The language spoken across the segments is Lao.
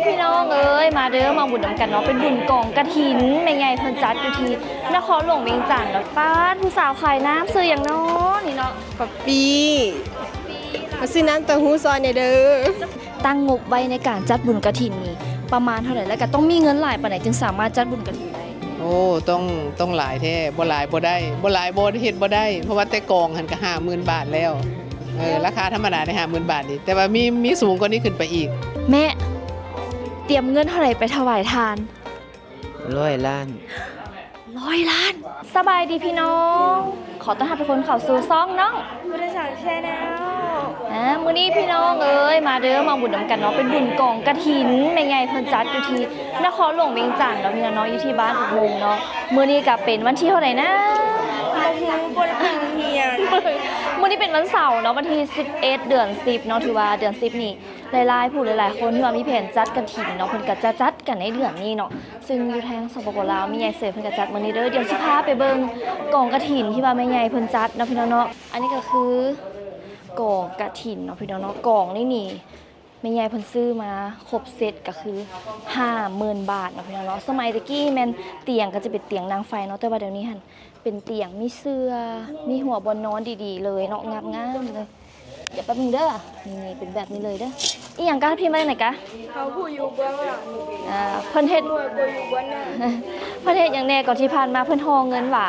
ພີ່ນ້ອງເອີຍ ມາເດີ ມາບຸນນຳກັນເນາະ ເປັນບຸນກອງກະຖິນ ແມ່ໃຫຍ່ເພິ່ນຈັດຢູ່ທີ່ນະຄອນຫຼວງວຽງຈັນເນາະ. ປາດ ຜູ້ສາວຂາຍນ້ຳ ຊື່ຫຍັງເນາະນີ້ເນາະ? ປັບປີ ມາຊື້ນ້ຳເຕົ້າຫູ້ຊ່ອຍແດ່ເດີ. ຕັ້ງງົບໄວ້ໃນການຈັດບຸນກະຖິນນີ້ປະມານເທົ່າໃດ ແລ້ວກະຕ້ອງມີເງິນຫຼາຍປານໃດ ຈຶ່ງສາມາດຈັດບຸນກະຖິນໄດ້? ໂອ້ ຕ້ອງ ຕ້ອງຫຼາຍແທ້ ບໍ່ຫຼາຍບໍ່ໄດ້ ບໍ່ຫຼາຍບໍ່ເຮັດບໍ່ໄດ້ ເພາະວ່າແຕ່ກອງຫັ້ນກະຫ້າໝື່ນບາດແລ້ວ. ເອີ ລາຄາທຳມະດາໄດ້ຫ້າໝື່ນບາດນີ້ ແຕ່ວ່າມີ ມີສູງກວ່ານີ້ຂຶ້ນໄປອີກ. ແມ່ ຕຽມເງິນເທົ່າໃດໄປຖວາຍທານ? ຮ້ອຍລ້ານ. ຮ້ອຍລ້ານ. ສະບາຍດີພີ່ນ້ອງ ຂໍຕ້ອນຮັບທຸກຄົນເຂົ້າສູ່ຊ່ອງນ້ອງ Production Channel. ອາ ມື້ນີ້ພີ່ນ້ອງເອີຍ ມາເດີ ມາບຸນນຳກັນເນາະ ເປັນບຸນກອງກະຖິນ ແມ່ໃຫຍ່ເພິ່ນຈັດຢູ່ທີ່ນະຄອນຫຼວງວຽງຈັນເນາະ ພີ່ນ້ອງເນາະ ຢູ່ທີ່ບ້ານອຸບົງເນາະ. ມື້ນີ້ກະເປັນວັນທີເທົ່າໃດນະ? ບໍ່ຮູ້ ບໍ່ໄດ້ໄປໂຮງຮຽນ. ມື້ນີ້ເປັນວັນເສົາເນາະ ວັນທີສິບເອັດ ເດືອນສິບເນາະ. ຖືວ່າເດືອນສິບນີ້ ຫຼາຍໆ ຜູ້ຫຼາຍໆຄົນທີ່ວ່າມີແຜນຈັດກະຖິນເນາະ ເພິ່ນກະຈະຈັດກັນໃນເດືອນນີ້ເນາະ. ຊຶ່ງຢູ່ທາງ ສປປ ລາວ ແມ່ໃຫຍ່ເສີມເພິ່ນກະຈັດມື້ນີ້ເດີ. ດຽວຊິພາໄປເບິ່ງກອງກະຖິນທີ່ວ່າແມ່ໃຫຍ່ເພິ່ນຈັດເນາະ ພີ່ນ້ອງເນາະ. ອັນນີ້ກະຄືກອງກະຖິນເນາະ ພີ່ນ້ອງເນາະ. ກອງນີ້ນີ້ ແມ່ໃຫຍ່ເພິ່ນຊື້ມາຄົບເຊັດກະຄືຫ້າໝື່ນບາດເນາະ ພີ່ນ້ອງເນາະ. ສະໄໝແຕ່ກີ້ແມ່ນຕຽງກະຈະເປັນຕຽງນາງໄຟເນາະ ແຕ່ວ່າດຽວນີ້ຫັ້ນ ເປັນຕຽງມີເສື່ອ ມີຫົວບ່ອນນອນດີໆເລີຍເນາະ ງາມໆເລີຍ. ດຽວແປັບໜຶ່ງເດີ ນີ້ໆ ເປັນແບບນີ້ເລີຍເດີ. ອີ່ຫຍັງກະ ພິມມາຈັ່ງໃດກະ? ເຂົາຜູ້ຢູ່ເບື້ອງຫຼັງ. ອ່າ ເພິ່ນເຮັດ ໜ່ວຍກວ່າຢູ່ເບື້ອງໜ້າ. ເພິ່ນເຮັດຫຍັງແດ່ ກ່ອນທີ່ຜ່ານມາເພິ່ນຫໍ່ເງິນຫວາ?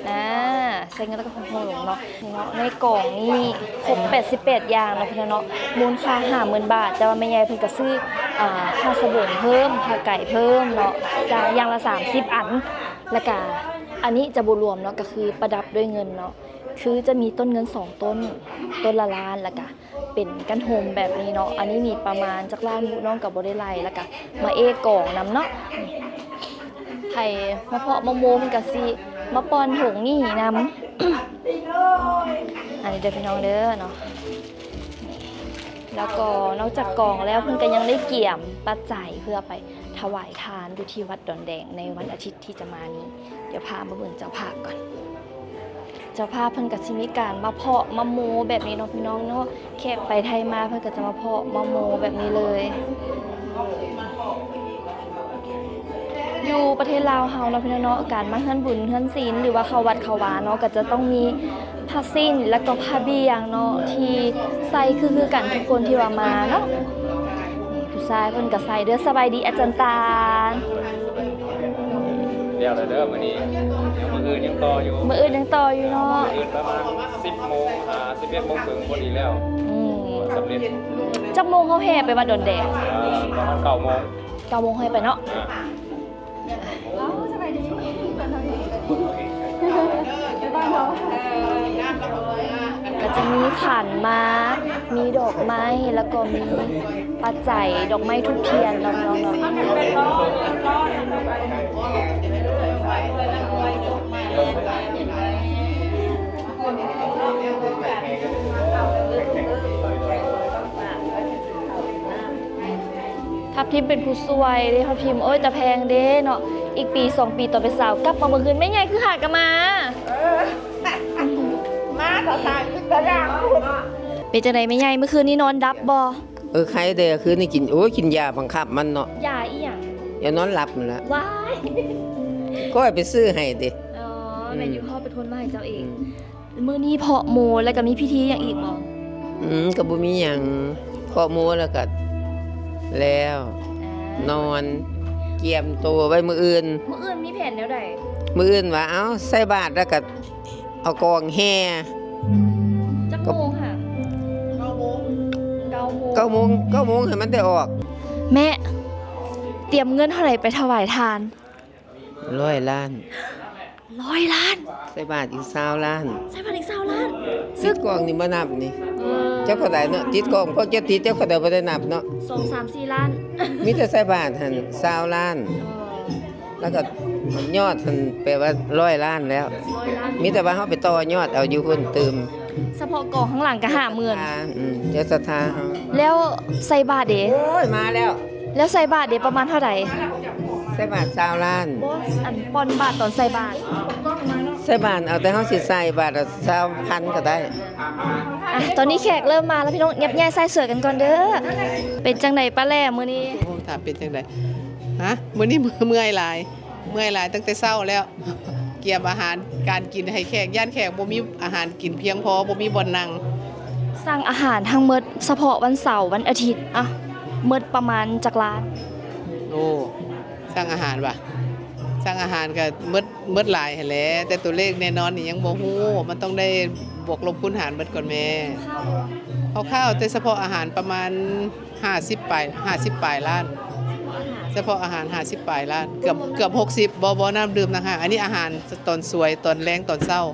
ອ່າ ໃສ່ເງິນແລ້ວກະຫໍ່ລົງເນາະ. ນີ້ເນາະ ໃນກອງນີ້ຄົບແປດສິບແປດຢ່າງເນາະ ພີ່ນ້ອງເນາະ ມູນຄ່າຫ້າໝື່ນບາດ. ແຕ່ວ່າແມ່ໃຫຍ່ເພິ່ນກະຊື້ ອ່າ ຜ້າສະບົງເພີ່ມ ຜ້າໄກເພີ່ມເນາະ ຈາກຢ່າງລະສາມສິບອັນ. ແລ້ວກະອັນນີ້ຈະບໍ່ລວມເນາະ ກະຄືປະດັບດ້ວຍເງິນເນາະ ຄືຈະມີຕົ້ນເງິນສອງຕົ້ນ ຕົ້ນລະລ້ານ ແລ້ວກະເປັນກັນໂຮມແບບນີ້ເນາະ. ອັນນີ້ມີປະມານຈັກລ້ານບຸ ນ້ອງກະບໍ່ໄດ້ໄລ່ ແລ້ວກະມາເອກອງນຳເນາະ. ໃຜມາເພາະມະໂມ ເພິ່ນກະຊິມາປ່ອນຖົງນີ້ນຳ. ອັນນີ້ເດີພີ່ນ້ອງເດີເນາະ. ແລ້ວກໍນອກຈາກກອງແລ້ວ ເພິ່ນກະຍັງໄດ້ກຽມປັດໄຈເພື່ອໄປຖວາຍທານຢູ່ທີ່ວັດດອນແດງໃນວັນອາທິດທີ່ຈະມານີ້. ດຽວພາມາເບິ່ງເຈົ້າພາບກ່ອນ. ເຈົ້າພາບເພິ່ນກະຊິມີການມາເພາະມະໂມແບບນີ້ເນາະ ພີ່ນ້ອງເນາະ. ແຂກໄປໄທມາເພິ່ນກະຈະມາເພາະມະໂມແບບນີ້ເລີຍ. ຢູ່ປະເທດລາວເຮົາເນາະ ພີ່ນ້ອງເນາະ ການມາເຮືອນບຸນເຮືອນສິນ ຫຼືວ່າເຂົ້າວັດເຂົ້າວາເນາະ ກະຈະຕ້ອງມີຜ້າສິ້ນ ແລ້ວກໍຜ້າບ່ຽງເນາະ ທີ່ໃສ່ຄືໆກັນທຸກຄົນທີ່ວ່າມາເນາະ. ນີ້ຜູ້ຊາຍເພິ່ນກະໃສ່ເດີ. ສະບາຍດີອາຈານຕານ. ແລ້ວແລ້ວເດີມື້ນີ້ ຍັງ ມື້ອື່ນຍັງຕໍ່ຢູ່ ມື້ອື່ນຍັງຕໍ່ຢູ່ເນາະ. ມື້ອື່ນປະມານສິບໂມງ ອ່າ ສິບເອັດໂມງເຄິ່ງພໍດີແລ້ວ. ອືມ ສຳເລັດ. ຈັກໂມງເຮົາແຫ່ໄປວັດດອນແດງ? ອ່າ ປະມານເກົ້າໂມງ ເກົ້າໂມງເຮົາແຫ່ໄປເນາະ. ອ່າ ເອົາ ສະບາຍດີ ໄປບ້ານເຮົາ. ກະຈະມີຂັນໝາກ ມີດອກໄມ້ ແລ້ວກໍມີປັດໄຈ ດອກໄມ້ທູບທຽນເນາະ ພີ່ນ້ອງເນາະ. ທັບທິມເປັນຜູ້ຊ່ວຍເດ້ ທັບທິມ ໂອ້ຍ ຕາແພງເດ້ເນາະ. ອີກປີສອງປີຕອນເປັນສາວ ກັບມາເມືອງອື່ນ ແມ່ໃຫຍ່ຄືຫາກະມາ. ເອີ ມາຕາທາງຄືຕາດາງພຸ້ນ. ເປັນຈັ່ງໃດແມ່ໃຫຍ່ ມື້ຄືນນີ້ນອນດັບບໍ່? ເອີ ໄຄແດ່ ຄືນນີ້ກິນ ໂອ້ຍ ກິນຢາບັງຄັບມັນເນາະ. ຢາອີ່ຫຍັງ? ຢານອນຫຼັບຫັ້ນລະ. ວ້າຍ ກ້ອຍໄປຊື້ໃຫ້ເດ້. ອໍ ອືມ ແມ່ນຢູ່ ພໍ່ເປັນຄົນມາໃຫ້ເຈົ້າເອງ. ອືມ ມື້ນີ້ເພາະໂມ ແລ້ວກະມີພິທີຫຍັງອີກບໍ່? ອືມ ກະບໍ່ມີຫຍັງ ເພາະໂມແລ້ວກະແລ້ວ. ອ່າ ນອນ ກຽມໂຕໄວ້ມື້ອື່ນ. ມື້ອື່ນມີແຜນແນວໃດ? ມື້ອື່ນວ່າ ເອົາ ໃສ່ບາດແລ້ວກະເອົາກອງແຫ່. ຈັກໂມງຫະ? ເກົ້າໂມງ ເກົ້າໂມງ ເກົ້າໂມງໃຫ້ມັນໄດ້ອອກ. ແມ່ ຕຽມເງິນເທົ່າໃດໄປຖວາຍທານ? ຮ້ອຍລ້ານ. ຮ້ອຍລ້ານ? ໃສ່ບາດອີກຊາວລ້ານ. ໃສ່ບາດອີກຊາວລ້ານ? ຕິດກອງນີ້ບໍ່ນັບນີ້. ເອີ ຈັກເທົ່າໃດເນາະ ຕິດກອງ ພວກເຈົ້າຕິດຈັກເທົ່າໃດບໍ່ໄດ້ນັບເນາະ. ສອງ ສາມ ສີ່ລ້ານ. ມີແຕ່ໃສ່ບາດຫັ້ນຊາວລ້ານ. ເອີ ແລ້ວກໍຍອດຫັ້ນແປວ່າຮ້ອຍລ້ານແລ້ວ. ຮ້ອຍລ້ານ. ມີແຕ່ວ່າເຮົາໄປຕໍ່ຍອດເອົາຢູ່ພຸ້ນຕື່ມ. ສະເພາະກອງຂ້າງຫຼັງກໍຫ້າໝື່ນ. ອືມ ເຈົ້າສັດທາເຮົາ. ແລ້ວໃສ່ບາດເດ? ໂອ້ຍ ມາແລ້ວ. ແລ້ວໃສ່ບາດເດ ປະມານເທົ່າໃດ? ໃສ່ບາດຊາວລ້ານ. ບໍ່ ອັນປ່ອນບາດຕອນໃສ່ບາດ. ໃສ່ບາດເອົາ ແຕ່ເຮົາຊິໃສ່ບາດລະຊາວພັນກໍໄດ້. ອ່ະ ຕອນນີ້ແຂກເລີ່ມມາແລ້ວພີ່ນ້ອງ ຫຍັບຍ້າຍໃສ່ເສື້ອກັນກ່ອນເດີ. ເປັນຈັ່ງໃດປ້າແຫຼ້ມື້ນີ້? ໂອ້ ຖ້າເປັນຈັ່ງໃດ? ຮະ? ມື້ນີ້ເມື່ອຍຫຼາຍ ເມື່ອຍຫຼາຍຕັ້ງແຕ່ເຊົ້າແລ້ວ ກຽມອາຫານການກິນໃຫ້ແຂກ ຢ້ານແຂກບໍ່ມີອາຫານກິນພຽງພໍ ບໍ່ມີບ່ອນນັ່ງ. ສັ່ງອາຫານທັງໝົດສະເພາະວັນເສົາ ວັນອາທິດ ອ່ະ ໝົດປະມານຈັກລ້ານ? ໂອ້ ສັ່ງອາຫານຫວາ? ສັ່ງອາຫານກໍໝົດ ໝົດຫຼາຍຫັ້ນແຫຼະ ແຕ່ຕົວເລກແນ່ນອນນີ້ຍັງບໍ່ຮູ້ ມັນຕ້ອງໄດ້ບວກລົບຄູນຫານເບິດກ່ອນແມ່. ຄ່າວໆ ແຕ່ສະເພາະອາຫານປະມານຫ້າສິບປາຍ ຫ້າສິບປາຍລ້ານ ສະເພາະອາຫານຫ້າສິບປາຍລ້ານ ເກືອບ ເກືອບຫົກສິບ ບໍ່ ບໍ່ ນ້ຳດື່ມຕ່າງຫາກ. ອັນນີ້ອາຫານຕອນສວຍ ຕອນແລງ ຕອນເຊົ້າ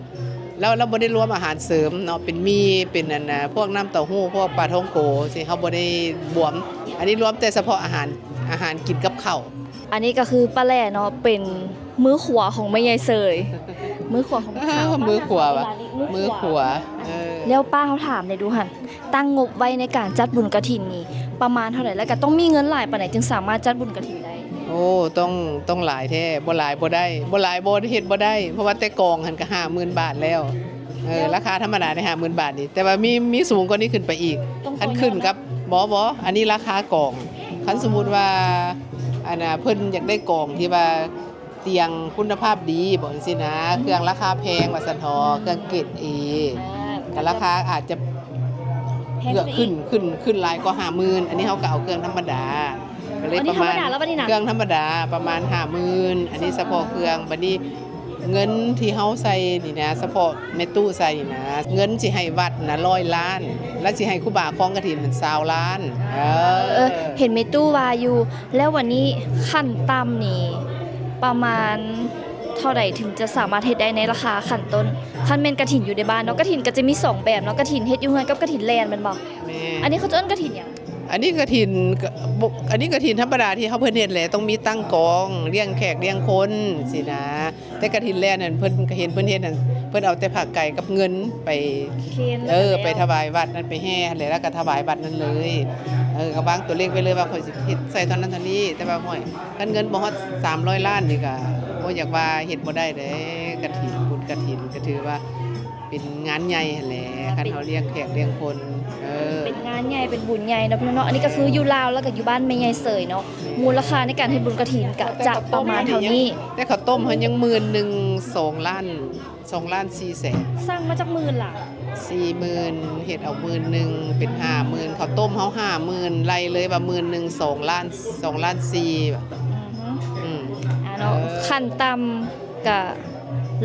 ແລ້ວ ແລ້ວບໍ່ໄດ້ລວມອາຫານເສີມເນາະ ເປັນໝີ່ ເປັນອັນນ່າ ພວກນ້ຳເຕົ້າຫູ້ ພວກປາທ່ອງໂກ ຊີ້ ເຮົາບໍ່ໄດ້ລວມ. ອັນນີ້ລວມແຕ່ສະເພາະອາຫານ ອາຫານກິນກັບເຂົ້າ. ອັນນີ້ກໍຄືປ້າແຫຼ້ເນາະ ເປັນມືຂວາຂອງແມ່ໃຫຍ່ເສີຍ ມືຂວາຂອງ ເອີ ມືຂວາຫວາ? ມືຂວາ ເອີ. ແລ້ວປ້າ ເຮົາຖາມແດ່ດູຫັ້ນ ຕັ້ງງົບໄວ້ໃນການຈັດບຸນກະຖິນນີ້ປະມານເທົ່າໃດ ແລ້ວກໍຕ້ອງມີເງິນຫຼາຍປານໃດຈຶ່ງສາມາດຈັດບຸນກະຖິນໄດ້? ໂອ້ ຕ້ອງ ຕ້ອງຫຼາຍແທ້ ບໍ່ຫຼາຍບໍ່ໄດ້ ບໍ່ຫຼາຍບໍ່ເຮັດບໍ່ໄດ້ ເພາະວ່າແຕ່ກອງຫັ້ນກໍຫ້າໝື່ນບາດແລ້ວ. ເອີ ລາຄາທຳມະດາໃນຫ້າໝື່ນບາດນີ້ ແຕ່ວ່າມີ ມີສູງກວ່ານີ້ຂຶ້ນໄປອີກ ຄັນຂຶ້ນກັບ ບໍ່ ບໍ່ ອັນນີ້ລາຄາກອງ. ຄັນສົມມຸດວ່າ ອັນນ່າ ເພິ່ນຢາກໄດ້ກອງທີ່ວ່າຕຽງຄຸນນະພາບດີ ບອກຈັ່ງຊີ້ນະ ເຄື່ອງລາຄາແພງວ່າຊັ້ນເຖາະ ເຄື່ອງເກຣດເອ ກໍລາຄາອາດຈະເກືອບຂຶ້ນ ຂຶ້ນ ຂຶ້ນຫຼາຍກວ່າຫ້າໝື່ນ. ອັນນີ້ເຮົາກໍເອົາເຄື່ອງທຳມະດາ ກໍເລີຍປະມານ ເຄື່ອງທຳມະດາປະມານຫ້າໝື່ນ ອັນນີ້ສະເພາະເຄື່ອງ. ບັດນີ້ ເງິນທີ່ເຮົາໃສ່ນີ້ນະ ສະເພາະແມ່ຕູ້ໃສ່ນີ້ນະ ເງິນຊິໃຫ້ວັດນະຮ້ອຍລ້ານ ແລ້ວຊິໃຫ້ຄູບາຄອງກະຖິນນັ້ນຊາວລ້ານ. ເອີ ເອີ ເຫັນແມ່ຕູ້ວ່າຢູ່. ແລ້ວວັນນີ້ຂັ້ນຕ່ຳນີ້ປະມານເທົ່າໃດເຖິງຈະສາມາດເຮັດໄດ້ໃນລາຄາຂັ້ນຕົ້ນ? ຄັນແມ່ນກະຖິນຢູ່ໃນບ້ານເນາະ ກະຖິນກໍຈະມີສອງແບບເນາະ ກະຖິນເຮັດຢູ່ເຮືອນກັບກະຖິນແລ່ນແມ່ນບໍ່? ແມ່ນ. ອັນນີ້ເຂົາຈະເອີ້ນກະຖິນຫຍັງ? ອັນນີ້ກະຖິນ ກໍບໍ່ ອັນນີ້ກະຖິນທຳມະດາທີ່ເຮົາ ເພິ່ນເຮັດແຫຼະ ຕ້ອງມີຕັ້ງກອງ ລ້ຽງແຂກລ້ຽງຄົນຊີ້ນະ. ແຕ່ກະຖິນແລ່ນນັ້ນ ເພິ່ນ ກໍເຫັນເພິ່ນເຮັດນັ້ນ ເພິ່ນເອົາແຕ່ຜ້າໄກກັບເງິນໄປ ເອີ ໄປຖວາຍວັດນັ້ນ ໄປແຫ່ຫັ້ນແຫຼະ ແລ້ວກໍຖວາຍວັດນັ້ນເລີຍ. ເອີ ກໍວາງຕົວເລກໄວ້ເລີຍວ່າຂ້ອຍຊິເຮັດໃສ່ເທົ່ານັ້ນເທົ່ານີ້ ແຕ່ວ່າ ໂອ້ຍ ຄັນເງິນບໍ່ຮອດສາມຮ້ອຍລ້ານນີ້ກໍບໍ່ຢາກວ່າເຮັດບໍ່ໄດ້ເດ້. ກະຖິນ ບຸນກະຖິນກໍຖືວ່າ ເປັນງານໃຫຍ່ຫັ້ນແຫຼະ ຄັນເຮົາລ້ຽງແຂກລ້ຽງຄົນ. ເອີ ເປັນງານໃຫຍ່ ເປັນບຸນໃຫຍ່ເນາະພີ່ນ້ອງເນາະ. ອັນນີ້ກໍຄືຢູ່ລາວ ແລ້ວກໍຢູ່ບ້ານແມ່ໃຫຍ່ເສີຍເນາະ. ແມ່ນ. ມູນລະຄ່າໃນການເຮັດບຸນກະຖິນກໍຈະປະມານເທົ່ານີ້. ແຕ່ເຂົ້າຕົ້ມເຮົາຍັງໝື່ນໜຶ່ງ ສອງລ້ານ ສອງລ້ານສີ່ແສນ. ສັ່ງມາຈັກໝື່ນລະ? ສີ່ໝື່ນ ເຮັດເອົາໝື່ນໜຶ່ງ ເປັນຫ້າໝື່ນ. ເຂົ້າຕົ້ມເຮົາຫ້າໝື່ນ ໄລ່ເລີຍວ່າໝື່ນໜຶ່ງ ສອງລ້ານ ສອງລ້ານສີ່. ອືມ ອືມ ອ່າເນາະ ເອີ ຂັ້ນຕ່ຳ ກະ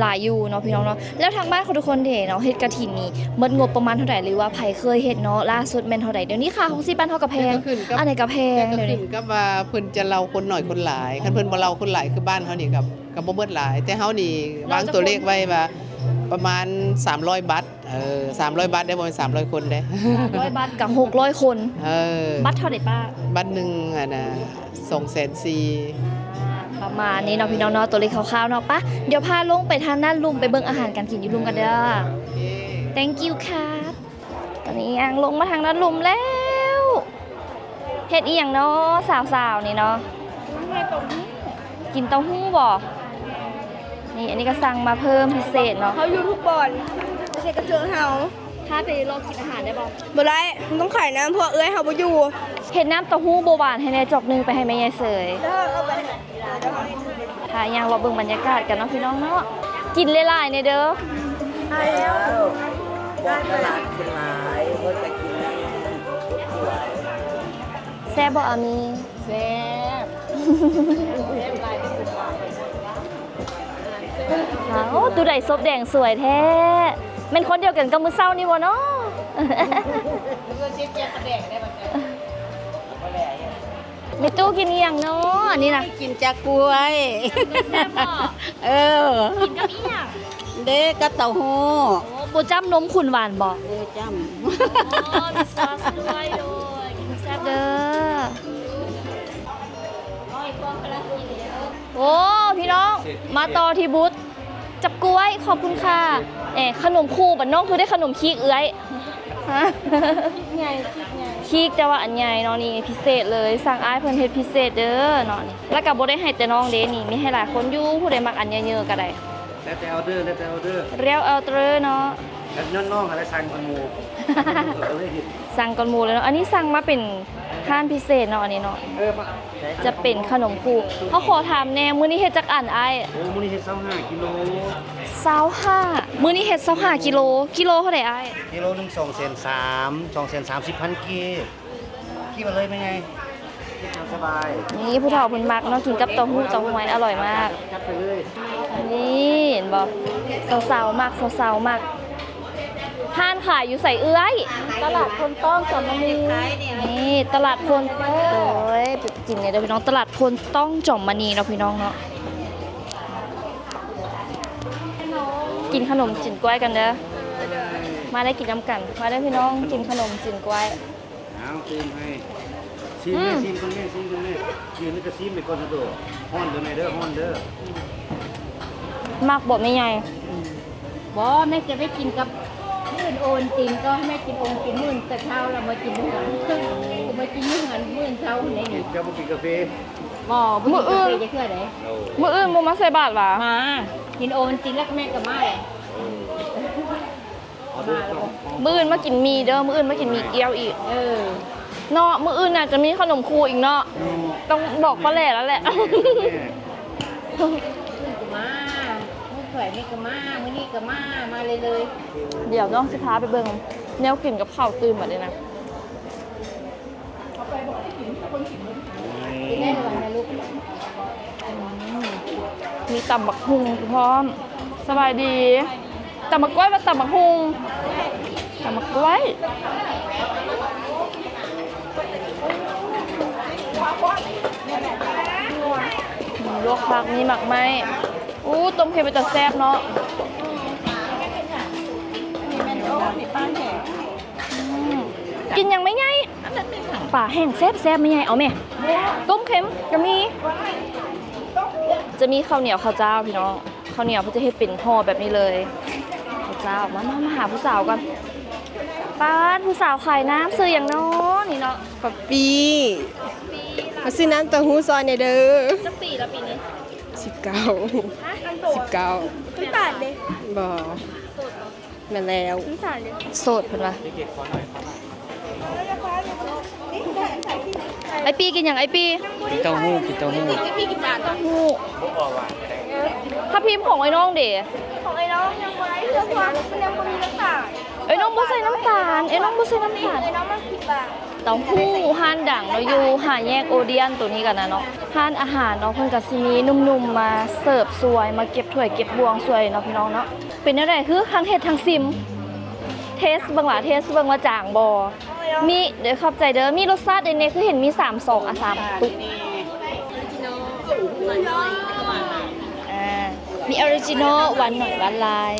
ຫຼາຍຢູ່ເນາະພີ່ນ້ອງເນາະ. ແລ້ວທາງບ້ານຂອງທຸກຄົນເດເນາະ ເຮັດກະຖິນນີ້ໝົດງົບປະມານເທົ່າໃດ ຫຼືວ່າໃຜເຄີຍເຮັດເນາະ? ລ່າສຸດແມ່ນເທົ່າໃດ? ດຽວນີ້ຄ່າຄອງຊີບບ້ານເຮົາກໍແພງ ອັນໃດກໍແພງ. ດຽວນີ້ກໍຂຶ້ນກັບວ່າເພິ່ນຈະເລົ່າຄົນໜ້ອຍຄົນຫຼາຍ. ຄັນເພິ່ນບໍ່ເລົ່າຄົນຫຼາຍຄືບ້ານເຮົານີ້ກໍ ກໍບໍ່ໝົດຫຼາຍ. ແຕ່ເຮົານີ້ວາງຕົວເລກໄວ້ວ່າປະມານສາມຮ້ອຍບາດ. ເອີ ສາມຮ້ອຍບາດເດ້ ບໍ່ແມ່ນສາມຮ້ອຍຄົນເດ້. ສາມຮ້ອຍບາດກັບຫົກຮ້ອຍຄົນ. ເອີ ບັດເທົ່າໃດປ້າ? ບັດໜຶ່ງ ອັນນ່າ ສອງແສນສີ່. ອ່າ ປະມານນີ້ເນາະພີ່ນ້ອງເນາະ ຕົວເລກຄ່າວໆເນາະ. ປະ ດຽວພາລົງໄປທາງດ້ານລຸ່ມ ໄປເບິ່ງອາຫານການກິນຢູ່ລຸ່ມກັນເດີ. ໂອເຄ Thank you ຄ່ະ. ຕອນນີ້ຍ່າງລົງມາທາງດ້ານລຸ່ມແລ້ວ. ເຮັດອີ່ຫຍັງເນາະ ສາວໆນີ້ເນາະ? ກິນເຕົ້າຫູ້ບໍ? ນີ້ ອັນນີ້ກໍສັ່ງມາເພີ່ມພິເສດເນາະ. ເຮົາຢູ່ທຸກບ່ອນ ບໍ່ໃຊ່ກະເທີເຮົາ. ພາໄປລອງກິນອາຫານໄດ້ບໍ່? ບໍ່ໄດ້ ມັນຕ້ອງຂາຍນຳ ເພາະເອື້ອຍເຮົາບໍ່ຢູ່. ເຮັດນ້ຳເຕົ້າຫູ້ບົວຫວານໃຫ້ແດ່ຈອກໜຶ່ງ ໄປໃຫ້ແມ່ໃຫຍ່ເສີຍ. ເອີ ເອົາໄປ. ພາຍ່າງເລາະເບິ່ງບັນຍາກາດກັນເນາະພີ່ນ້ອງເນາະ. ກິນຫຼາຍໆແດ່ເດີ. ຕະຫຼາດກິນຫຼາຍ ເພິ່ນກໍກິນແນ່. ແຊບບໍ່ອາມີ? ແຊບ. ໂອ້ ຕູ້ໃດສົບແດງສວຍແທ້. ແມ່ນຄົນດຽວກັນກັບມື້ເຊົ້ານີ້ບໍ່ເນາະ? ແມ່ຕູ້ກິນອີ່ຫຍັງເນາະ ອັນນີ້ນະ? ກິນຈາກ້ວຍ. ແຊບບໍ່? ເອີ ກິນກັບອີ່ຫຍັງ? ເດ້ ກັບເຕົ້າຫູ້. ໂອ້ ບໍ່ຈ້ຳນົມຂຸນຫວານບໍ່? ເອີ ຈ້ຳ. ອໍ ມີຊອສດ້ວຍ. ໂດຍ ກິນແຊບເດີ. ໂອ້ ພີ່ນ້ອງ ມາຕໍ່ທີ່ບູດຈັບກ້ວຍ. ຂອບຄຸນຄ່ະ. ເອ ຂະໜົມຄູ້ ບັດນ້ອງຄືໄດ້ຂະໜົມຄີກເອື້ອຍ. ຄີກໃຫຍ່ ຄີກໃຫຍ່ ຄີກ ແຕ່ວ່າອັນໃຫຍ່ເນາະ. ນີ້ພິເສດເລີຍ ສັ່ງອ້າຍເພິ່ນເຮັດພິເສດເດີເນາະ. ນີ້ ແລ້ວກໍບໍ່ໄດ້ໃຫ້ແຕ່ນ້ອງເດ້ ນີ້ມີໃຫ້ຫຼາຍຄົນຢູ່. ຜູ້ໃດມັກອັນໃຫຍ່ໆກໍໄດ້. ແລ້ວແຕ່ອອເດີ ແລ້ວແຕ່ອອເດີ ແລ້ວອອເດີເນາະ ແລ້ວນ້ອງໆຫັ້ນແຫຼະສັ່ງກ່ອນໝູ່ ກໍເລີຍເຮັດ ສັ່ງກ່ອນໝູ່ເລີຍເນາະ. ອັນນີ້ສັ່ງມາເປັນຮ້ານພິເສດເນາະ ອັນນີ້ເນາະ ເອີ ມາ ຈະເປັນຂະໜົມຄູ. ເຮົາຂໍຖາມແດ່ ມື້ນີ້ເຮັດຈັກອັນອ້າຍ? ໂອ້ ມື້ນີ້ເຮັດຊາວຫ້າກິໂລ ຊາວຫ້າ ມື້ນີ້ເຮັດຊາວຫ້າກິໂລ ກິໂລເທົ່າໃດອ້າຍ? ກິໂລໜຶ່ງສອງແສນສາມ ສອງແສນສາມສິບພັນກີບ. ກິນມາເລີຍແມ່ໃຫຍ່ ກິນຕາມສະບາຍ. ນີ້ຜູ້ເຖົ້າເພິ່ນມັກເນາະ ກິນກັບເຕົ້າຫູ້ເຕົ້າຮວຍອະລ່ອຍມາກ. ຈັດໄປເລີຍ. ນີ້ເຫັນບໍ່ ສາວໆມັກ ສາວໆມັກ. ຮ້ານຂາຍຢູ່ໃສເອື້ອຍ? ຕະຫຼາດໂພນຕ້ອງ ຈາມມະນີ. ນີ້ຕະຫຼາດໂພນ ໂອ້ຍ ໄປກິນແດ່ເດີພີ່ນ້ອງ ຕະຫຼາດໂພນຕ້ອງ ຈາມມະນີເນາະພີ່ນ້ອງເນາະ. ກິນຂະໜົມຈີນກ້ວຍກັນເດີ ມາເດີ ກິນນຳກັນ ມາເດີພີ່ນ້ອງ ກິນຂະໜົມຈີນກ້ວຍ. ເອົາ ຊີມໃຫ້ ຊີມແມ່ ອືມ ຊີມກ່ອນແມ່ ຊີມກ່ອນແມ່ ຢືນແລ້ວກໍຊີມໄປກ່ອນຊະໂຕ. ຮ້ອນເດີແມ່ເດີ ຮ້ອນເດີ. ມັກບໍ່ແມ່ໃຫຍ່? ບໍ່ ແມ່ຈະໄປກິນກັບມື້ອື່ນໂອວັນຕິນ ກໍໃຫ້ແມ່ກິນໂອວັນຕິນມື້ອື່ນແຕ່ເຊົ້າ ແລ້ວມາກິນຢູ່ເຮືອນ ມາກິນຢູ່ເຮືອນມື້ອື່ນເຊົ້ານີ້. ເຈົ້າບໍ່ກິນກາເຟ? ບໍ່ ບໍ່ກິນກາເຟຈັກເທື່ອໃດ. ມື້ອື່ນບໍ່ມາໃສ່ບາດຫວາ? ມາ ກິນໂອວັນຕິນແລ້ວແມ່ກໍມາແຫຼະ. ມື້ອື່ນມາກິນໝີ່ເດີ ມື້ອື່ນມາກິນໝີ່ກ້ຽວອີກ. ເອີ ເນາະ ມື້ອື່ນໜ້າຈະມີຂະໜົມຄູອີກເນາະ. ຕ້ອງບອກປ້າແຫຼແລ້ວແຫຼະ. ມື້ອື່ນກໍມາ ມື້ໄປນີ້ກໍມາ ມື້ນີ້ກໍມາ ມາເລື້ອຍໆ. ດຽວນ້ອງຊິພາໄປເບິ່ງແນວກິນກັບເຂົ້າຕື່ມບັດນີ້ນະ. ອືມ ມີຕຳບັກຫຸ່ງພ້ອມ. ສະບາຍດີ. ຕຳບັກກ້ວຍ ວ່າຕຳບັກຫຸ່ງ ຕຳບັກກ້ວຍ. ມີລວກຜັກ ມີໝາກໄມ້. ອູ້ ຕົ້ມເຄັມເປັນຕາແຊບເນາະ. ອືມ ກິນຫຍັງແມ່ໃຫຍ່? ປາແຫ້ງແຊບໆ ແມ່ໃຫຍ່ ເອົາແມ່. ຕົ້ມເຄັມກໍມີ. ຈະມີເຂົ້າໜຽວເຂົ້າຈ້າວພີ່ນ້ອງ ເຂົ້າໜຽວເພິ່ນຈະເຮັດເປັນຫໍ່ແບບນີ້ເລີຍ. ເຂົ້າຈ້າວ ມາ ມາ ມາຫາຜູ້ສາວກ່ອນ. ປາດ ຜູ້ສາວຂາຍນ້ຳ ຊື່ຫຍັງນໍນີ້ເນາະ? ປັບປີ. ມາຊື້ນ້ຳເຕົ້າຫູ້ຊ່ອຍແດ່ເດີ. ຈັກປີລະປີນີ້? ສິບເກົ້າ. ຮະ? ສິບເກົ້າ. ນ້ຳຕານເດ? ບໍ່. ແມ່ນແລ້ວ ໂສດເພິ່ນວ່າ. ອ້າຍປີ ກິນຫຍັງອ້າຍປີ? ກິນເຕົ້າຫູ້ ກິນເຕົ້າຫູ້. ເຕົ້າຫູ້. ທັບທິມຂອງອ້າຍນ້ອງເດ? ຂອງອ້າຍນ້ອງຍັງບໍ່ໄດ້ເທື່ອ ເພາະວ່າມັນຍັງບໍ່ມີນ້ຳຕານ. ອ້າຍນ້ອງບໍ່ໃສ່ນ້ຳຕານ ອ້າຍນ້ອງບໍ່ໃສ່ນ້ຳຕານ. ອ້າຍນ້ອງມັກກິນບາງ. ເຕົ້າຫູ້ຮ້ານດັງເນາະ ຢູ່ຫ້າແຍກໂອດຽນໂຕນີ້ກັນນະເນາະ. ຮ້ານອາຫານເນາະ ເພິ່ນກໍຊິມີໜຸ່ມໆມາເສີບຊ່ວຍ ມາເກັບຖ້ວຍເກັບບ່ວງຊ່ວຍເນາະ ພີ່ນ້ອງເນາະ. ເປັນແນວໃດ? ຄືທັງເຮັດທັງຊິມ ເທສເບິ່ງວ່າ ເທສເບິ່ງວ່າຈາງບໍ່. ມີ ເດີ ຂອບໃຈເດີ. ມີລົດຊາດໃດແດ່? ຄືເຫັນມີສາມຊອງ ອາ ສາມຕຸກ. ອາ ມີອໍຣິຈິນໍ ຫວານໜ້ອຍ ຫວານຫຼາຍ.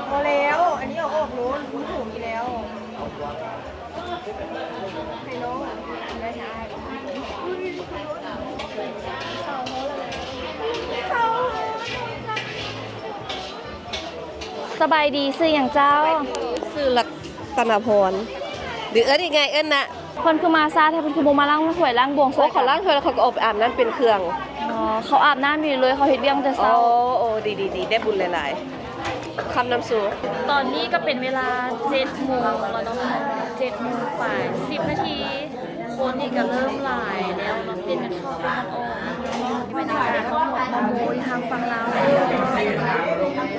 ພໍແລ້ວ ອັນນີ້ເອົາອອກໂລດ ມັນຫູມຢູ່ແລ້ວ. ສະບາຍດີ ຊື່ຫຍັງເຈົ້າ? ຊື່ລັດຕະນະພອນ ຫຼື ເອີ້ນງ່າຍໆ ເອີ້ນນະ. ເພິ່ນຄືມາຊ້າແທ້? ເພິ່ນຄືບໍ່ມາລ້າງຖ້ວຍລ້າງບ່ວງຊ່ວຍ? ໂອ້ ເຂົາລ້າງຖ້ວຍແລ້ວ ເຂົາກໍອອກໄປອາບນ້ຳເປັນເຄື່ອງ. ອໍ ເຂົາອາບນ້ຳຢູ່ເລີຍ ເຂົາເຮັດວຽກແຕ່ເຊົ້າ. ໂອ້ ໂອ້ ດີໆໆ ໄດ້ບຸນຫຼາຍໆ. ຄຳນຳສູ່. ຕອນນີ້ກໍເປັນເວລາເຈັດໂມງແລ້ວເນາະ ເຈັດໂມງປາຍ ສິບນາທີ ຄົນນີ້ກໍເລີ່ມຫຼາຍແລ້ວເນາະ ປ່ຽນກັນເຂົ້າປ່ຽນກັນອອກ. ບັນຍາກາດເຮົາເນາະ ມາໂມຍທາງຝັ່ງລາວແລ້ວ.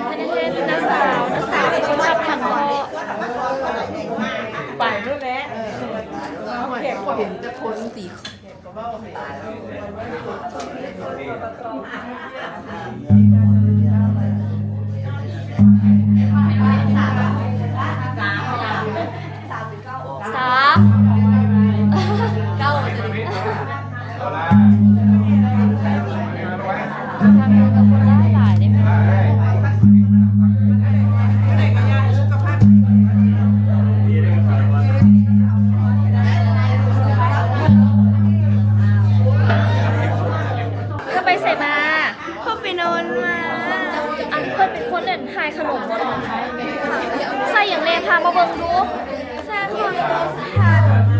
ອັນນີ້ເຫັນນ້າສາວ ນ້າສາວເປັນຄົນຂັບຂັນເນາະ ໄປໂລດແຫຼະ. ເອີ ເຫັນແຕ່ຄົນຕີ ສາມ ເກົ້າ ທາງເດີນກໍຄົນຫຼາຍໆເດ້. ເຈົ້າໄປໃສມາ? ເພິ່ນໄປນອນມາ. ອັນເພິ່ນເປັນຄົນອັນຂາຍຂະໜົມບໍ່ເນາະ? ໃສ່ຫຍັງແດ່? ພາມາເບິ່ງດູ. ໃສ່ຂະໜົມທານ.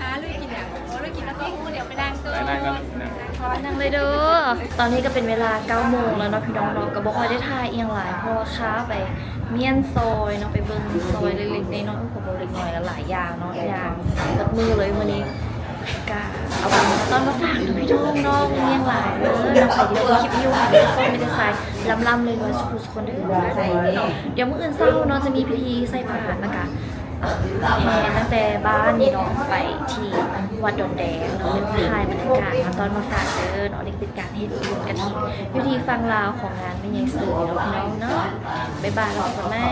ຫາລຸຍກິນຫຍັງ? ໂອ້ ລຸຍກິນເຕົ້າຫູ້ ດຽວໄປນັ່ງໂຕະ ໄປນັ່ງກັນ ນັ່ງ ນັ່ງເລີຍເດີ້. ຕອນນີ້ກໍເປັນເວລາເກົ້າໂມງແລ້ວເນາະ ພີ່ນ້ອງເນາະ ກໍບໍ່ຄ່ອຍໄດ້ຖ່າຍອີ່ຫຍັງຫຼາຍ ເພາະວ່າຂ້າໄປມ້ຽນຊອຍເນາະ ໄປເບິ່ງຊອຍເລັກໆນ້ອຍໆ ໂອ້ ກໍບໍ່ເລັກນ້ອຍ ຫຼາຍໆຢ່າງເນາະ ຢ່າງໝົດມື້ເລີຍມື້ນີ້. ກະເອົາບຸນມາຕ້ອນມາຝາກເນາະ ພີ່ນ້ອງເນາະ ມີຫຍັງຫຼາຍເດີເນາະ ໃຜທີ່ເບິ່ງຄລິບຢູ່ ໃຫ້ມີແຕ່ໂຊກ ມີແຕ່ໄຊ ລ່ຳໆລວຍໆ ສຸຂູສຸຄົນເດີ. ດຽວມື້ອື່ນເຊົ້າເນາະ ຈະມີພິທີໃສ່ບາດ ແລ້ວກະ ແຫ່ຕັ້ງແຕ່ບ້ານນີ້ເນາະ ໄປທີ່ວັດດອນແດງເນາະ ເປັນຖ່າຍບັນຍາກາດມາຕອນມາຝາກເດີເນາະ. ນີ້ເປັນການເຮັດບຸນກະຖິນຢູ່ທີ່ຝັ່ງລາວຂອງງານແມ່ໃຫຍ່ເສີຍເນາະ ພີ່ນ້ອງເນາະ. ບາຍບາຍ ແລ້ວພົບກັນໃໝ່.